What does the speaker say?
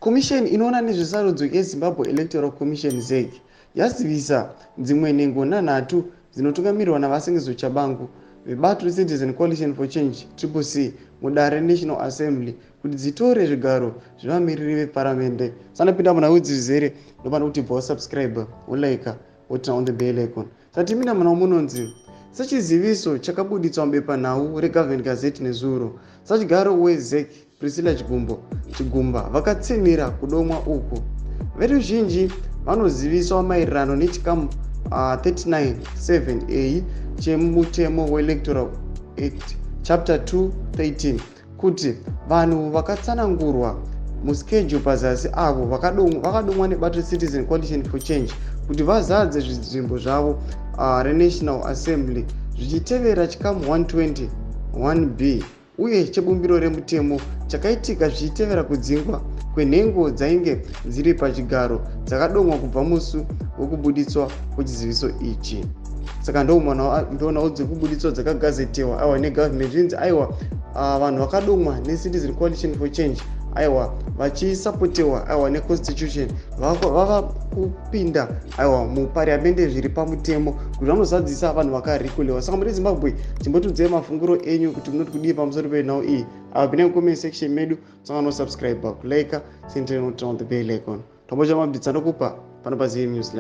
Komisheni inoona nezvesarudzo yeZimbabwe Electoral Commission, ZEC, yazivisa dzimwe nhengo nhanhatu dzinotungamirirwa naVaSengezo Tshabangu vebato reCitizen Coalition for Change, Triple C, mudare reNational Assembly kuti dzitore zvigaro zvevamiriri veparamende. Sanapinda munhau dzizere, ndopano kuti bva wasubscribe, wolike, woturn on the bell icon. Satipinda munhau munonzi sechiziviso chakabuditswa mubepanhau reGovernment Gazette nezuro, sachigaro weZEC Priscilla Chigumbo Chigumba vakatsinhira kudomwa uku. Veruzhinji vanoziviswa maererano nechikamu 39 7A chemutemo weElectoral Act Chapter 213 kuti vanhu vakatsanangurwa muschedule pazasi avo vakadomwa nebato Citizen Coalition for Change kuti vazadze zvinzvimbo zvavo reNational Assembly zvichitevera chikamu 120 1B uye chebumbiro remutemo chakaitika zvichitevera kudzingwa kwenhengo dzainge dziri pachigaro dzakadomwa kubva musi wekubuditswa kwechiziviso ichi. Saka ndonhau dzekubuditswa dzakagazetewa, aiwa, negovernment. Zvinzi, aiwa, vanhu vakadomwa neCitizen Coalition for Change, aiwa, vachisapotewa, aiwa, neconstitution, vava kupinda, aiwa, mupariamende zviri pamutemo kuti vanozadzisa vanhu vakarecallwa. Saka muri Zimbabwe, chimbotiudzai mafunguro enyu kuti munoti kudii pamusoro penhau iyi. Ava pinai mucomment section medu, sangano subscribe, kulike, turn on the bell icon. Tombocha mabvitsa ndokupa pano paZive News.